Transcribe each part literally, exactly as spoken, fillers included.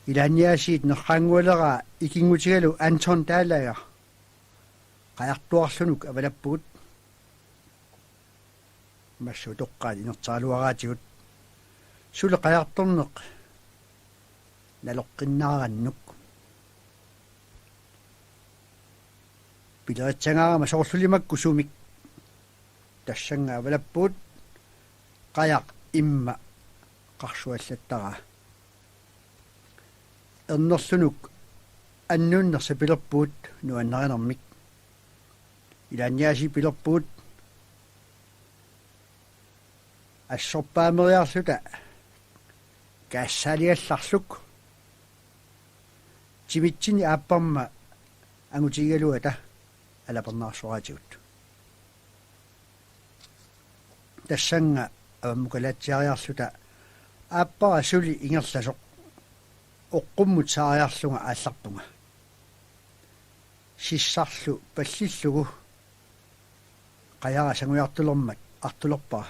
Ilaanniaasiit nerraanngualeraa ikinngutigalu Anton Dalager qajartuarlunuk avalappugut. Massa utoqqaat inertaraluaraatigut suli qajartorneq naloqqinnaarannuk. Pilerissagaangama soorluli makku sumik. Tassannga avalappugut qajaq imma qarsuallattaraa. Ernerlunuk annuunnersa pilerpugut nuannarinermik. Ilaanniaasiit pilerpugut assorpaameriarluta kaassaaligallarluk. Timitsinni aapparma angutigigaluata alapernaarsoraatigut. Tassannga avammukalaatsiariarluta aappara suli ingerlasoq oqqummut saariarlunga aallarpunga. Sissarlu pallillugu qajara sangujartulermat artulerpara.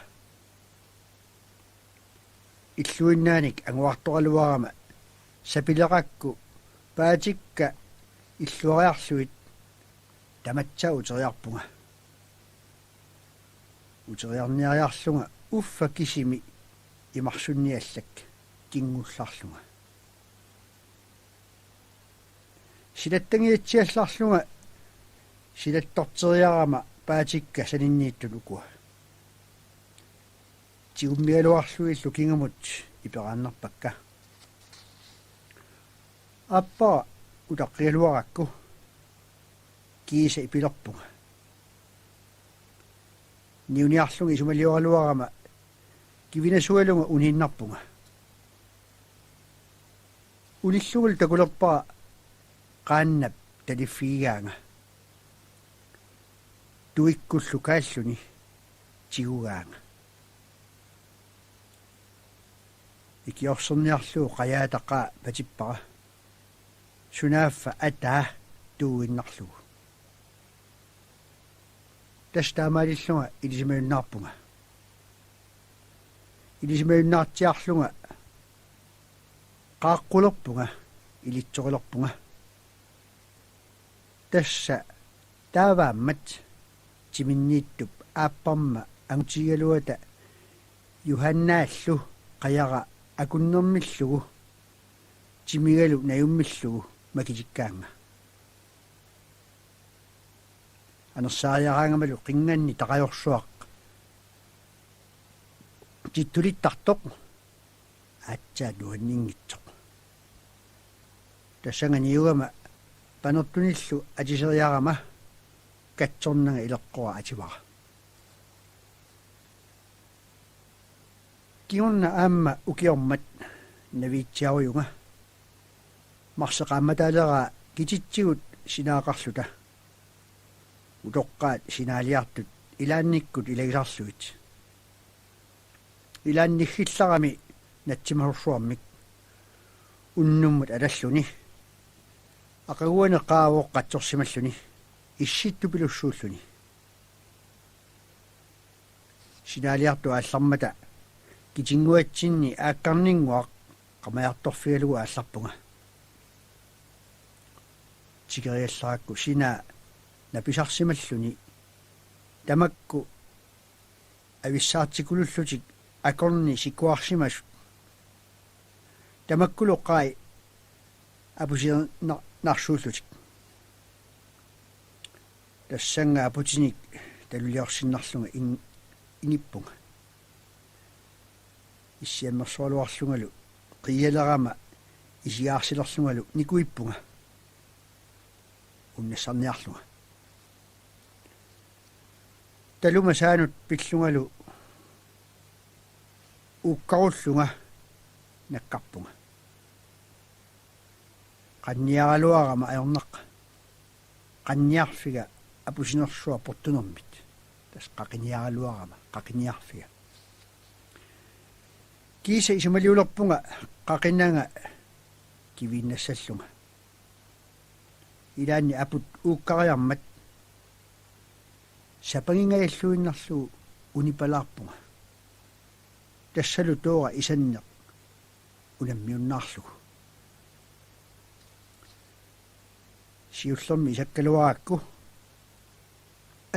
Illuinnaanik anguartoraluarama sapileqakku paatikka illuariarlugit tamatsa uteriarpunga. Uteriarniariarlunga uffa kisimi imarsunniallak kinngullarlunga. Silattangiatsiallarlunga silattorteriarama paatikka saninniittut ukua. Tigummigaluarlugillu kingumut iperaannarpakka. Aappara utaqqigaluarakku kiisa ipilerpunga. Niuniarlunga isumalioraluarama kivinasugalunga uniinnarpunga. Unillungalu takulerpara qaannap taliffigigaanga. Tuikkullu kaalluni tigugaanga. Ikiorserniarlugu qajaata qaa patippara. Sunaaffa ataa tuuinnarlugu. Tassa taamaalillunga ilisimajunnaarpunga. Ilisimajunnaartiarlunga qaaqqulerpunga, ilitsorilerpunga. Tassa taavaammat timinniittup aapparma angutigigaluata Johannaallu qajara akunnermillugu timigalu najummillugu makitikkaannga. Anersaariaraangamalu qinnganni taqajorsuaq tittulittartoq aatsaat nuanninngitsoq. Tassannga niugama panertunillu atiseriarama katsornanga ileqqora ativara. Kingorna aamma ukiormat naviitsiarujunga. Marsi qaammataaleraa kititsigut sinaaqarluta. Utoqqaat sinaaliartut ilaannikkut ilagisarlugit. Ilaannikkut nigillarami natsimasorsuarmik unnummut alalluni. Aqaguani qaavoq qatsorsimalluni. Issittupilussuulluni. Sinaaliartut aallarmata kitinnguatsinni aakkarninnguaq qamajartorfigalugu aallarpunga. Tikeriallarakku sinaa napisarsimalluni tamakku avissaartikulullutik akorni sikuarsimasut. Tamakkulu qai apusiorna-, narsuullutik. Tassannga aputinik taluliorsinnarlunga in-, inippunga. Issiammersualuarlungalu qiialerama isigaarsilerlungalu nikuippunga. Unnassarniarlunga. Taluma saanut pillungalu uukkarullunga nakkarpunga. Qanniaraluarama ajornaq. Qanniarfiga apusinersuaq portunermit. Tassa qaqiniaraluarama qaqiniarfiga. Kiisa isumaliulerpunga qaqinanga kiviinnassallunga. Ilaanni aput uukkariarmat sapangingajalluinnarlugu unipalaarpunga. Tassalu toora isanneq unammiunnaarlugu. Siullermik isakkaluarakku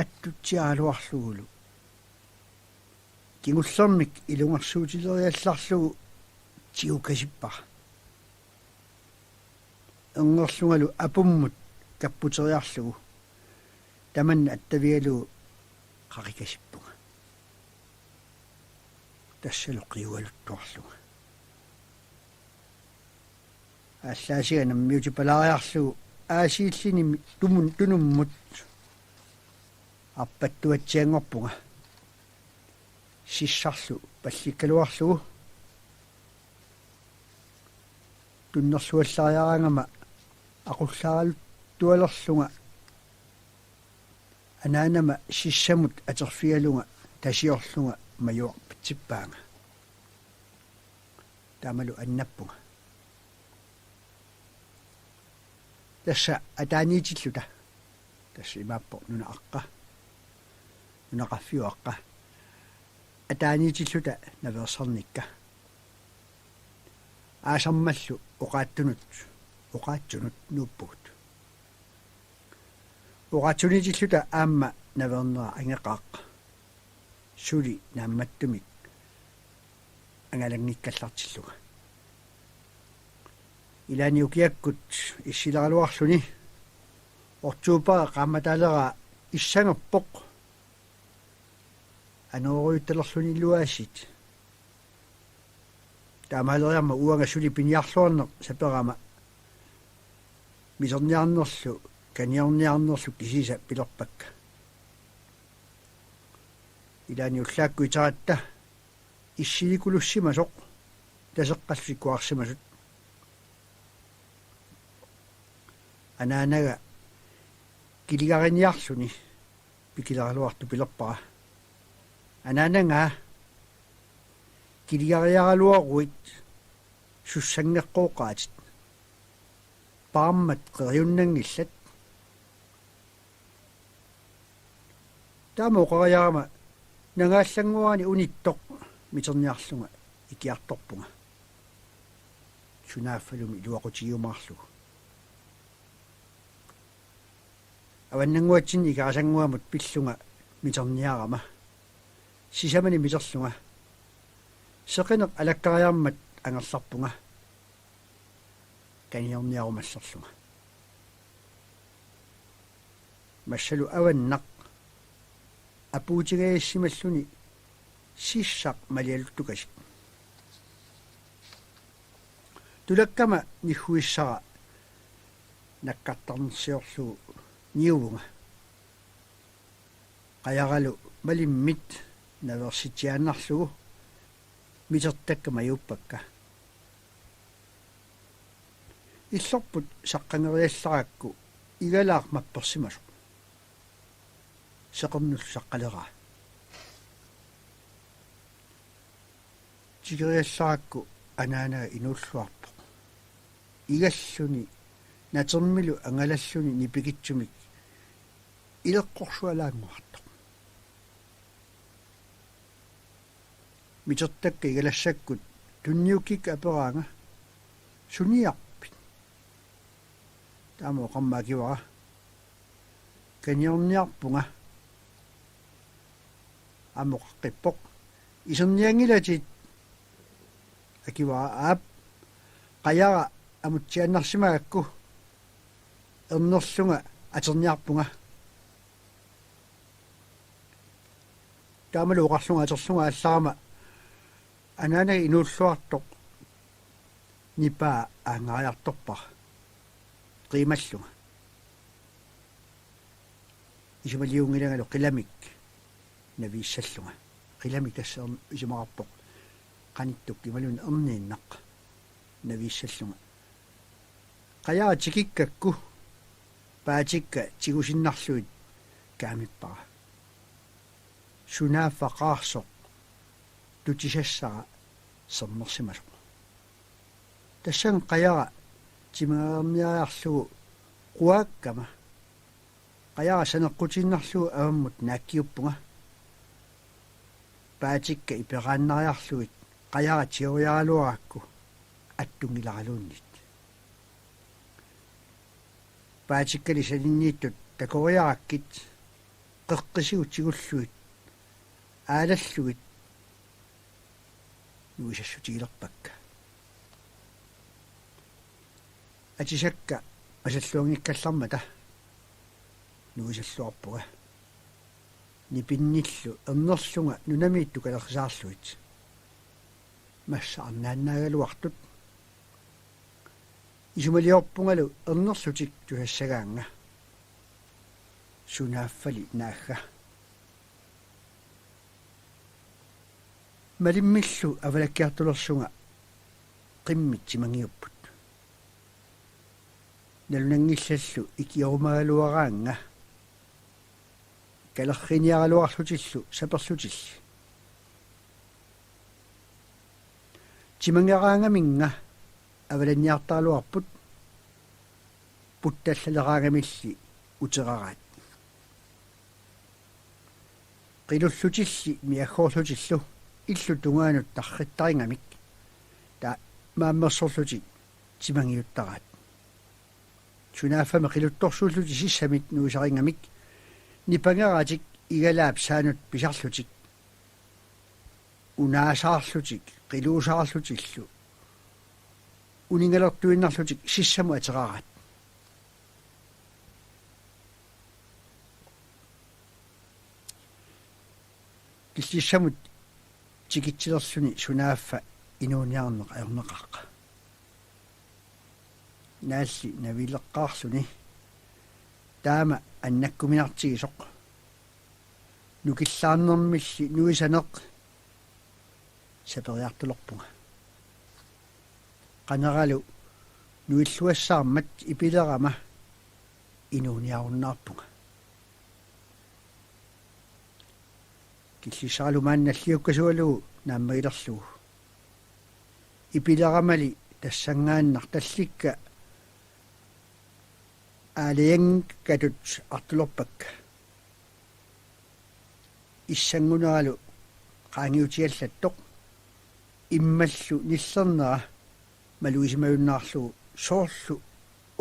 attutsiaraluarlugulu kingullermik ilungersuutileriallarlugu tigukasippara. Erngerlungalu apummut kapputeriarlugu tamanna attavigalugu qaqikasippunga. Tassalu qiugaluttuarlunga. Aallaasiga nammiutipalaariarlugu aasiillini tumun tunummut arpattuatsianngorpunga. Sissarlu pallikkaluarlugu tunnerluallariaraangama aqullaaraluttualerlunga anaanama sissamut aterfigalunga tasiorlunga majuarpitsippaanga. Taamalu annappunga. Tassa ataaniitilluta. Tassa imaappoq nunaqaqqa. Nunaqarfiup aqqa. Ataaniitilluta naveersarnikka. Aasarmallu oqaatsunut, oqaatsunut nuuppugut. Oqaatsuniitilluta aamma naveernera angeqaaq. Suli naammattumik angalanngikkallartillunga. Ilaanni ukiakkut issileraluarluni oktober qaammataalera issangerpoq. Anorujuttalerluni iluaasiit. Taamaaleriarmat uanga suli piniarluarneq saperama miserniarnerlu kaniorniarnerlu kisiisa pilerpakka. Ilaanni ullaakkut iteratta issilikulussimasoq taseqqallu sikkuarsimasut. Anaanaga kiligariniarluni pikileraluartoq pilerpara: Anaanaga, kiligariaraluaruit sussanngeqqooqaatit. Paarmat qeriunnanngillat. Taama oqariarama nangaallanngorani unittoq miterniarlunga ikiartorpunga. Sunaaffalumi iluaqutigiumaarlugu. Avannannguatsinni Ikerasannguamut pillunga miterniarama. Sisamani miterlunga. Seqineq alakkariarmat angerlarpunga. Kaniorniarumallerlunga. Massalu avannaq apuutigajassimalluni sissaq malialuttukasik. Tulakkama nigguissara nakkartarnersiorlugu niuvunga. Qajaralu malimmit naveersitsiaannarlugu mitertakka majuuppakka. Illorput saqqangeriallarakku igalaaq mappersimasoq. Seqernullu saqqaleraa. Tikeriallarakku anaanaga inuulluarpoq. Igalluni natermilu angalalluni nipikitsumik ileqqorsualaannguartoq. Mitertakka igalassakkut tunniukkikka aperaanga: Suniarpit? Taama oqarmat akivara: Kaniorniarpunga. Aamma oqaqqippoq: Isernianngilatit? Akivara: Aap, qajara amutsiaannarsimagakku ernerlunga aterniarpunga. Taamalu oqarlunga aterlunga aallarama anaanaga inuulluartoq nipaa aanngariartorpara qiimallunga. Isumaliunngilangalu qilamik naviissallunga. Qilamik tassa isumaqarpoq qanittukkut imaluunniit erniinnaq naviissallunga. Qajara tikikkakku paatikka tigusinnarlugit kaamippara. Sunaaffa qaarsoq tutisassara sermersimasoq. Tassani qajara timagerniariarlugu quaakkama qajara saneqqutiinnarlugu avammut naakkiuppunga. Paatikka iperaannariarlugit qajara tigoriaraluarakku attunngilaraluunniit. Paatikkali salinniittut takoriarakkit qeqqisigut tigullugit aalallugit nuisassutigilerpakka. Atisakka masalluanngikkallarmata nuisalluarpunga. Nipinnillu ernerlunga nunamiittut kalerrisaarlugit. Massa arnaannaagaluartut. Isumaliorpungalu ernerlutik tusassagaannga. Sunaaffali naagga. Malimmillu avalakkiartulersunga qimmit timangiupput. Nalunanngillallu ikiorumagaluaraannga. Kalerriniaraluarlutillu saperlutilli. Timangeraangaminnga avalanniartaraluarput puttallaleraangamilli uteraraat. Qilullutilli miaggoorlutillu illup tungaanut tarrittarigamik taamaammersorlutik timangiuttaraat. Sunaaffami qiluttorsuullutik sissamik nuisarigamik nipangeratik igalaap saanut pisarlutik unaasaarlutik qiluusaarlutillu uninngalertuinnarlutik sissamut ateraraat. Killissamut tikitsilerluni sunaaffa inuuniarneq ajorneqaaq. Naalli navileqqaarluni taama annakkuminartigisoq nukillaarnermilli nuisaneq saperiartulerpunga. Qaneralu nuilluassaarmat ipilerama inuuniarunnaarpunga. Killissaralu maanna nalliukkasugalugu naammagilerlugu. Ipileramali tassanngaannaq tallikka aalajangikkatut artulerpakka. Issannguneralu qaangiutiallattoq immallu nillernera malugisimajunnaarlugu soorlu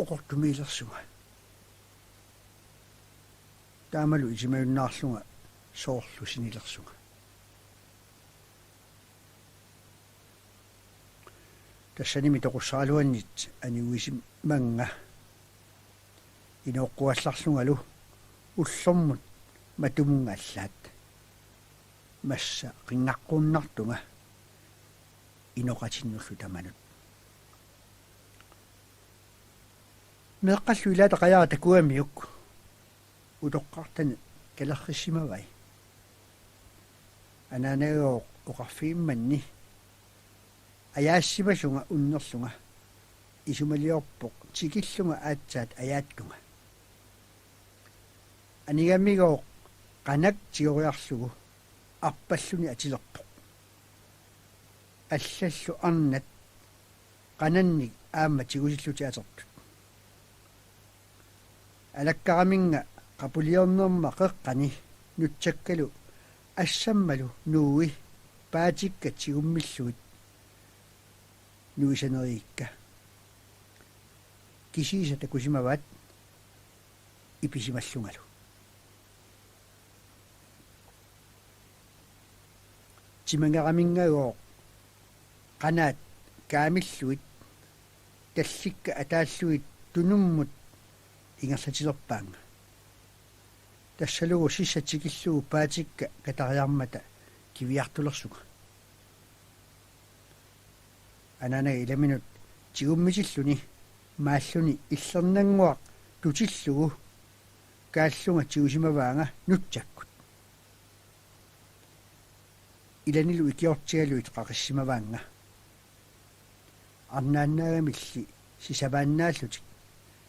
oqortumiilersunga. Taamalu isimajunnaarlunga soorlu sinilersunga. Tassanimi toqussaraluannit aniguisimannga inooqquallarlungalu ullormut matumunnga allaat. Massa qinngaqquunnartunga inoqatinnullu tamanut. Meeqqallu ilaata qajara takugamiuk utoqqartani kalerrissimavai. Anaanagooq oqarfigimmanni ajaassimasunga unnerlunga isumaliorpoq tikillunga aatsaat ajaattunga. Anigamigooq qanak tigoriarlugu arpalluni atilerpoq. Allallu arnat qanannik aamma tigusillutik atertut. Alakkaraminnga qapuliornerma qeqqani nutsakkalu assammalu nuui paatikka tigummillugit nuisaneriikka. Kisiisa takusimavaat ipisimallungalu. Timangeraminngaagooq qanaat kaamillugit tallikka ataallugit tunummut ingerlatilerpaannga. Tassalugu sissat tikillugu paatikka katariarmata kiviartulersunga. Anaanaga ilaminut tigummitilluni maalluni illernannguaq tutillugu kaallunga tigusimavaanga nutsakkut. Ilanilu ikiortigalugit qaqissimavaannga. Arnaannaagamilli sisamaannaallutik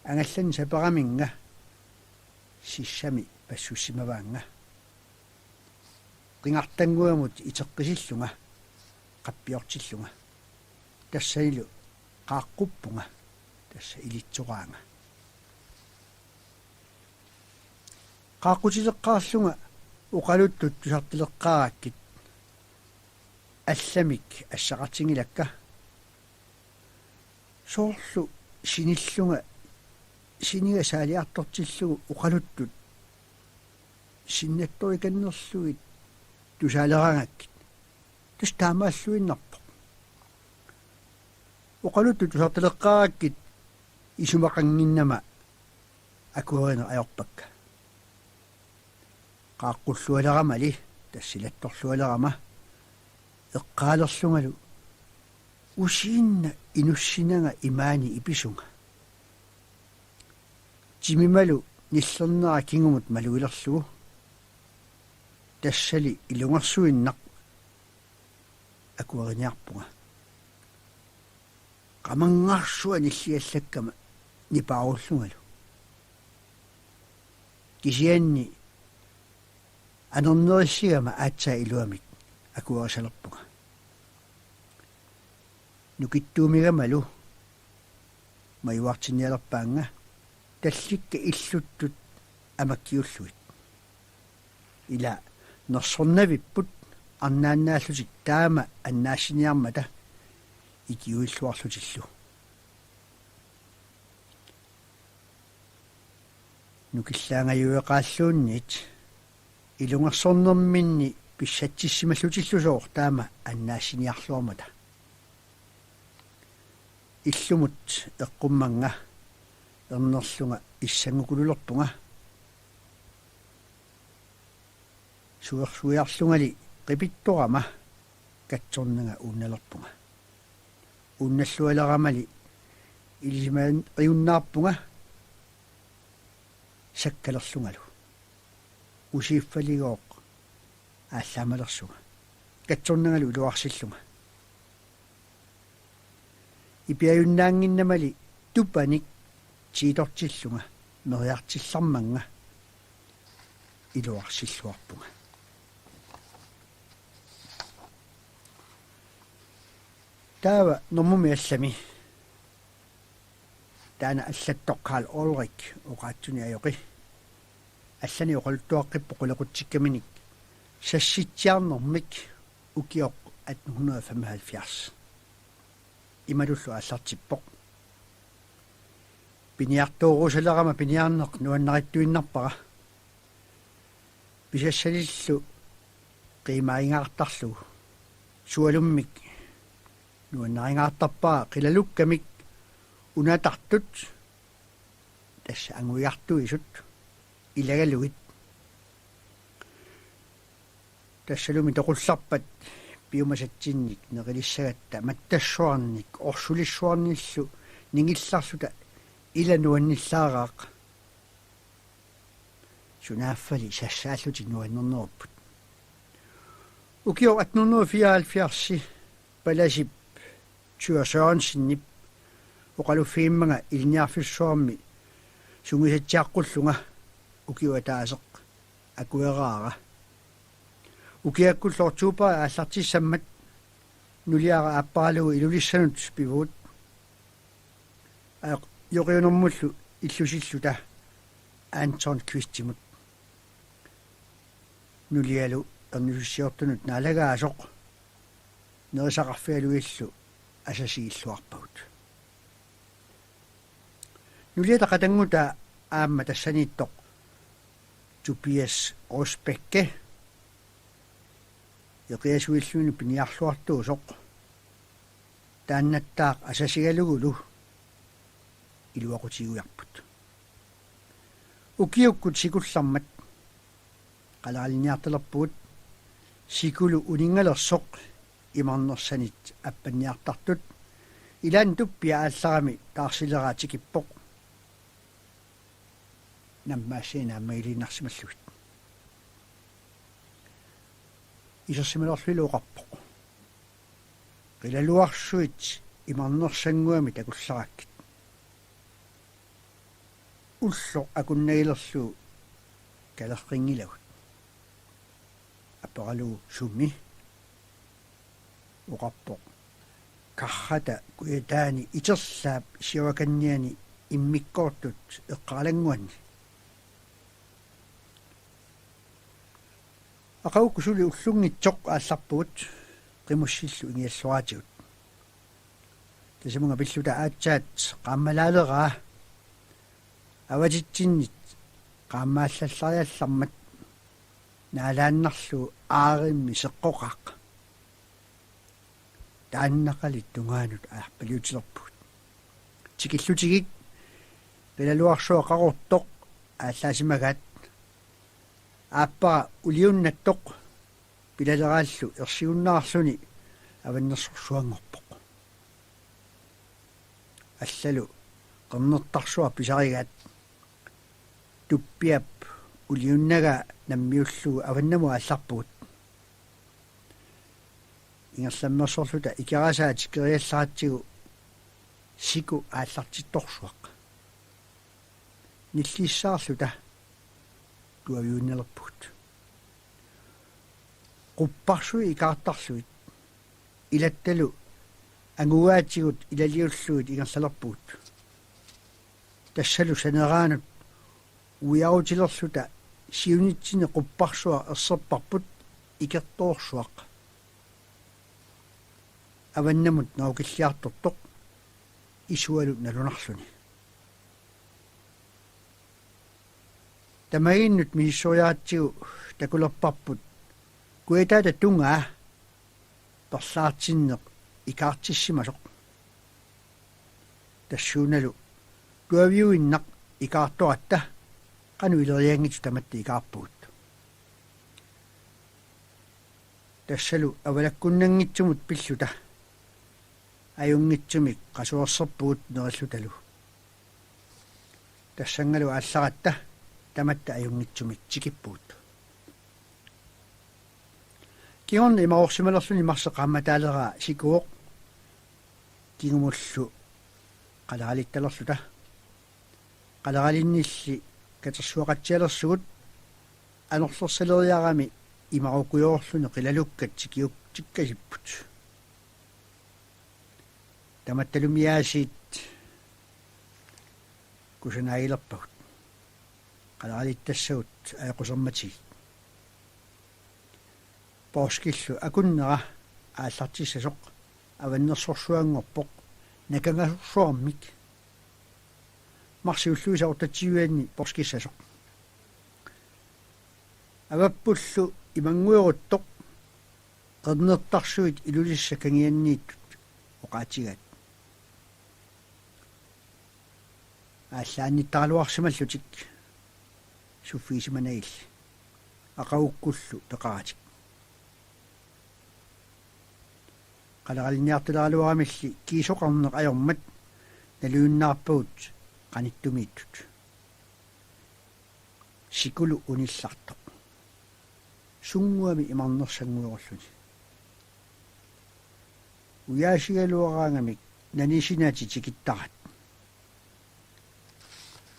angallanneq saperaminnga sissami passussimavaannga. Qingartannguamut iteqqisillunga qappiortillunga. Tassanilu qaaqquppunga, tassa ilitsoraanga. Qaaqqutileqqaarlunga oqaluttut tusartileqqaarakkit allamik assaqartinngilakka. Soorlu sinillunga siniga saaliartortillugu oqaluttut sinnattorikannerlugit tusaaleraangakkit, tassa taamaalluinnarpoq. Oqaluttut tusartaleqqaarakkit isumaqannginnama akuerineq ajorpakka. Qaaqqullualeramali, tassa silattorlualerama, eqqaalerlungalu: Usiinna inussinanga imaani ipisunga. Timimalu nillernera kingumut malugilerlugu. Tassali ilungersuinnaq akueriniarpunga. Qamanngarsua nilliallakkama nipaarullungalu. Kisianni anernerissigama aatsaat iluamik akuerisalerpunga. Nukittuumigamalu majuartinnialerpaannga tallikka illuttut amakkiullugit. Ila nersornavipput arnaannaallutik taama annaassiniarmata ikiuilluarlutillu. Nukillaangajueqaalluunniit ilungersornerminni pissatsissimallutillusooq taama annaassiniarluarmata. Illumut eqqummannga ernerlunga issanngukululerpunga. Suersuiarlungali qipittorama katsornanga uunnalerpunga. Uunnallualeramali ilisimaariunnaarpunga sakkalerlungalu. Usiiffaligooq aallaamalersunga, katsornangalu iluarsillunga. Ipiajunnaannginnamali tupanik tiitortillunga meriartillarmannga iluarsilluarpunga. Taava normumi allami taanna allattoq Karl Ulrik oqaatsuni ajoqi. Allani oqaluttuaqqippoq qulequtsikkaminik sassitsiarnermik ukioq atten hundrede og femoghalvfjerds. Imatullu aallartippoq: Piniartoorusalerama piniarneq nuannarittuinnarpara. Pisassalillu qiimaagingaartarlugu. Sualummik nuannaringaartarpara qilalukkamik unatartut, tassa anguigartuisut, ilagalugit. Tassalumi toqullarpat piumasatsinnik neqilissagatta mattassuarnik orsulissuarnillu ningillarluta ila nuannillaaraaq. Sunaaffali sassaallutik nuannernerupput. Ukioq atten hundrede og fireoghalvfjerds palasip Thyra Sørensenip oqaluffigimmanga Ilinniarfissuarmi sungiusatsiaqqullunga ukioq ataaseq akueraara. Ukiakkullu oktober aallartissammat nuliara aapparalugu Ilulissanut pivugut. Ajoq-, ajoqiunermullu illusilluta Anton Qvistimut. Nulialu ernisussiortunut naalagaasoq nerisaqarfigalugillu asasigilluarpagut. Nuliata qatanngutaa aamma tassaniittoq Tobias Rosbæk eqiasuilluni piniarluartuusoq, taannattaaq asasigalugulu iluaqutigigujarput. Ukiukkut sikullermat qaleralinniartalerpugut, sikulu uninngalersoq imarnersanit appanniartartut. Ilaanni tuppia aallarami taarsileraa tikippoq. Nammaassiinnaq aamma iliinnarsimallugit. Isersimalerluilu oqarpoq: Qilalugarsuit imarnersannguamik takullarakkit. Ulloq akunnagilerlugu kalerrinngilagut. Aperalugu: Sumi? Oqarpoq: Karrata kujataani iterlaap siuakanniani immikkoortut eqqaralannguanni. Aqagukku suli ullunngitsoq aallarpugut, qimussillu ingialloraatigut. Tasamunga pilluta aatsaat qaammalaaleraa Avatitsinnit qaammaallallariallarmat naalaannarlugu aarimmi seqqoqaaq. Taannaqalit tungaanut ajorpaliutilerpugut. Tikillutigik qilalugarsuaq qaqortoq aallaasimagaat. Aappara uliunnattoq pilaleraallu ersigunnaarluni avannersorsuanngorpoq. Allalu qernertarsuaq pisarigaat. Tuppiap uliunnagaa nammiullugu avannamut aallarpugut. Ingerlammersorluta ikerasaa tikeriallaratsigu siku aallartittorsuaq. Nillissaarluta tuaviunnalerpugut. Qupparsuit ikaartarlugit ilattalu angugaatigut ilaliullugit ingerlalerpugut. Tassalu saneraanut uiarutilerluta siunitsinni qupparsuaq erserparput ikertoorsuaq. Avannamut nerukilliartortoq isualu nalunarluni. Tamaginnut misissorigaratsigu takulerparput kujataata tungaa perlaartinneq ikaartissimasoq. Tassuunalu tuaviuinnaq ikaartoratta qanoq ileriaanngitsut tamatta ikaarpugut. Tassalu avalakkunnanngitsumut pilluta ajunngitsumik qasuerserpugut nerillutalu. Tassanngalu aallaratta tamatta ajunngitsumik tikippugut. Kingorna imaarsimalerluni marsi qaammataaleraa sikuvoq kingumullu qaleralittalerluta. Qaleralinnilli katersuaqatsialersugut anorlersaleriarami imarukujoorluni qilalukkat tikiuk tikkasipput. Tamattalumiaasiit kusanaagilerpagut. Qaleralittassagut ajoqusermatigik. Poorskillu akunnera aallartissasoq avannersorsuanngorpoq nakangasorsuarmik. Marsi ulluisa otteogtyve-anni poorskissasoq. Avappullu imanngueruttoq qernertarsuit Ilulissat kangianniittut oqaatigaat. Aallaannittaraluarsimallutik suffiisimanagilli aqagukkullu peqaratik. Qaleralinniartaleraluaramilli kiisoqarneq ajormat nalujunnaarpagut qanittumiittut. Sikulu unillartoq. Sunnguami imarnersannguerulluni. Ujaasigaluaraangamik nanisinatik tikittarat.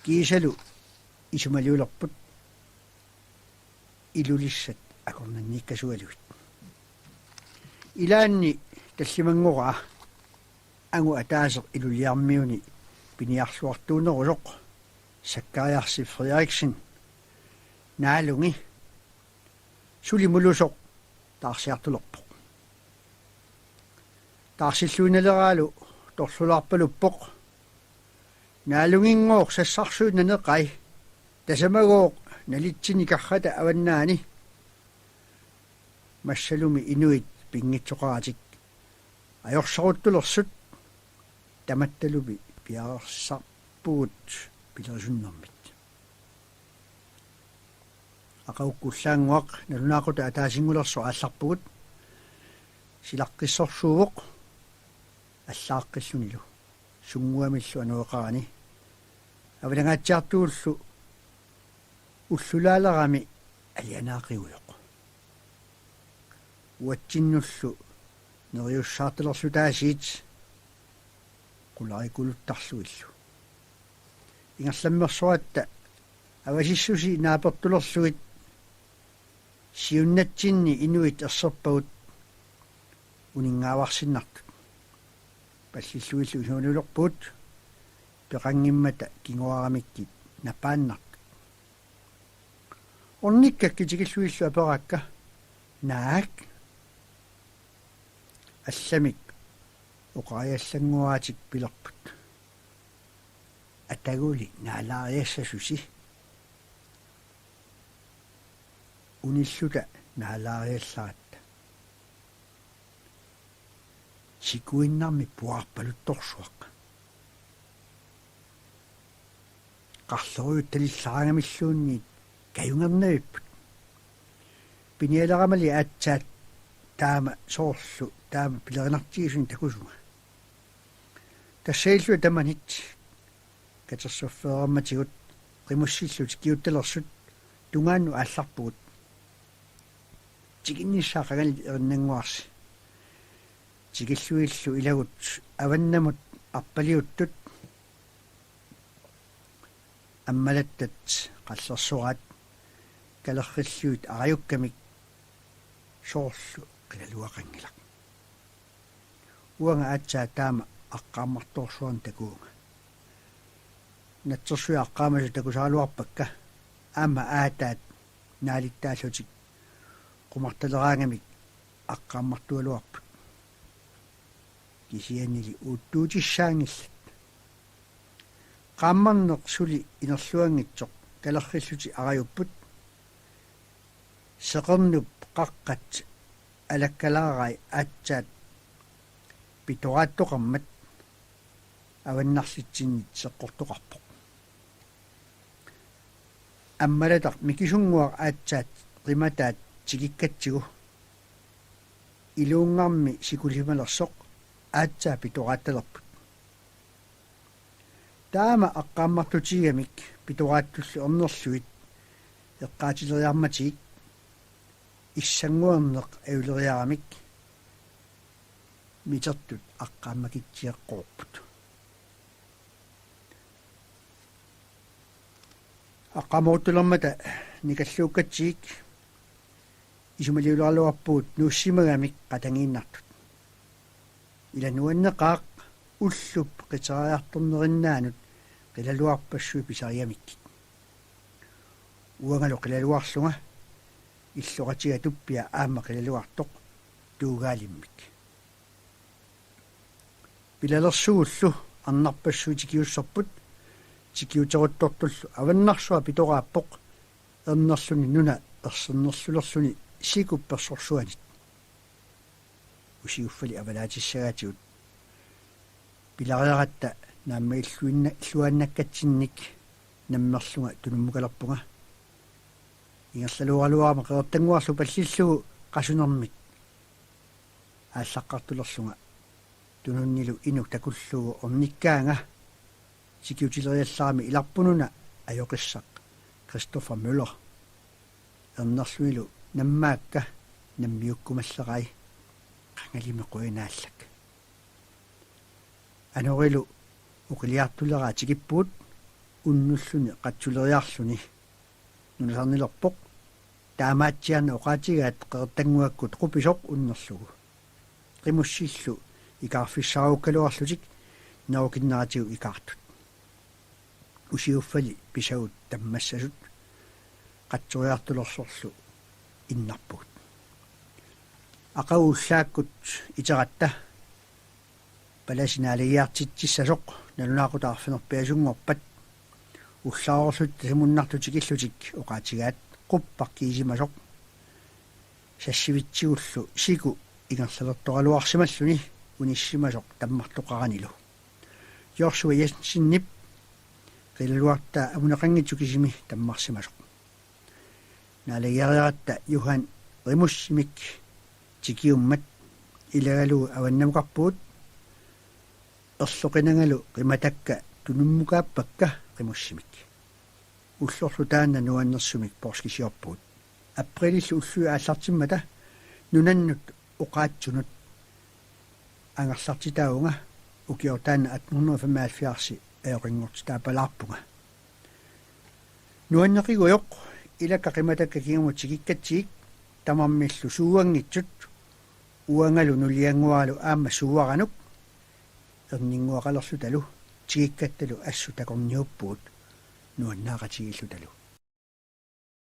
Kiisalu isumaliulerput Ilulissat akornanniikkasugalugit. Ilaanni tallimanngoraa angut ataaseq Ilulissarmiuni piniarluartuunerusoq Sakkariarsi Frederiksen naalungi suli mulusoq taarsiartulerpoq. Taarsilluinnaleraalu torlulaarpaluppoq: Naalunginngooq sassarsuit naneqai, tasamagooq nalitsinni karrata avannaani. Massalumi inuit pinngitsoqaratik ajorsaruttulersut, tamattalumi piareersarpugut pilerisunnermit. Aqagukku ullaannguaq nalunaaqutaq ataasinngulersoq aallarpugut. Silaqqissorsuuvoq allaaqqillunilu sunnguamillu anoreqarani. Avalangaatsiartugullu ullulaalerami alianaaqiujoq. Uatsinnullu neriussaartalerlutaasiit qularikuluttarlugillu. Ingerlammersoratta avasissusi naapertulerlugit siunnatsinni inuit erserpagut uninngaavarsinnartut. Pallillugillu isumaliulerpugut peqanngimmata kinguaramikkit napaannartut. Ornikkakkit tikillugillu aperaakka: Naak? Allamik oqariallannguaratik pilerput: Aguli naalaariassasusi. Unilluta naalaariallaratta. Sikuinnarmik puarpaluttorsuaq. Qarlorujuttalillarangamilluunniit kajungernavipput. Pinialeramali aatsaat taama soorlu taama pilerinartigisuni takusunga. Tassaillu tamanit katersuffeerarmatigut qimussillu tikiuttalersut tungaannut aallarpugut. Tikinnissaa qangali erinnannguarsi. Tikillugillu ilagut avannamut arpaliuttut ammalattat qallersoraat kalerrilluit arajukkamik soorlu qilaluaqanngilaq. Uanga aatsaat taama aqqaammartoorsuarnik takuunga. Natsersuit aqqaamasut takusaraluarpakka aamma aataat naalittaallutik qumartaleraangamik aqqaammartugaluarput. Kisiannili uuttuutissaanngillat. Qaammarneq suli inerluanngitsoq kalerrillutik arajupput. Seqernup qaqqat alakkalaarai aatsaat pitoraattoqarmat avannarlitsinnit seqqortoqarpoq. Ammalataq mikisunnguaq aatsaat qimataat tikikkatsigu iluunngarmi sikulimalersoq aatsaat pitoraattalerput. Taama aqqaammartutigigamik pitoraattullu ernerlugit eqqaatileriarmatigik issannguerneq ajuleriaramik mitertut aqqaammakitsiaqqorput. Aqqaamaruttulermata nikalluukkatsigik isumaliuleraluarpugut nuussimagamik qatangiinnartut. Ila nuanneqaaq ullup qiteriartornerinnaanut qilaluarpassuit pisariamikkit. Uangalu qilaluarlunga illoqatiga Tuppia aamma qilaluartoq Tuugaalimmik. Pilalersugullu arnarpassuit tikiussorput, tikiuteruttortullu avannarsuaq pitoraappoq ernerluni nuna ersernerlulerluni sikup persorsuanit. Usiuffali avalaatissagaatigut pilariaratta naammagiilluinna-, -lluaannakkatsinnik nammerlunga tunummukalerpunga. Ingerlaluaraluarama qeqertannguarlu pallillugu qasunermit aallaqqartulerlunga tununnilu inuk takullugu ornikkaanga tikiutileriallarami ilarpununa ajoqissaq Christopher Møller. Ernerlunilu nammaakka nammiukkumallerai qangalimi quinaallak. Anorilu oqiliartuleraa tikippugut unnulluni qatsuleriarluni. Nunasarnilerpoq. Taamaatsiarnak oqaatigaat qeqertannguakkut qupisoq unnerlugu. Qimussillu ikaarfissaarukkaluarlutik nerukinneratigut ikaartut. Usiuffali pisagut tammassasut qatsoriartulersorlu innarpugut. Aqagu ullaakkut iteratta palasi naalagiartitsissasoq nalunaaqutaq arfineq-pingasunngorpat ullaarorlutik tasimunnartut tikillutik oqaatigaat quppaq kiisimasoq sassivitsigullu siku ingerlalertoraluarsimalluni unissimasoq tammartoqaranilu. Joshua Jensenip qilaluartaa amuneqanngitsoq kisimi tammarsimasoq. Naalagiariaratta Johan Rimussimik tikiummat ilagalugu avannamukarpugut, erloqinangalu qimatakka tunummukaappakka Rimussimik. Ullorlu taanna nuannersumik poorskisiorpugut. Aprilillu ullui aallartimmata nunannut oqaatsunut angerlartitaavunga, ukioq taanna atten hundrede og femoghalvfjerds ajoqinngortitaapalaarpunga. Nuanneqigujoq ilakka qimatakka kingumut tikikkatsigik tamarmillu suuanngitsut uangalu nuliannguaralu aamma suuaranuk erninnguaqalerlutalu tikikkattalu assut takorniuppugut nuannaaqatigiillutalu.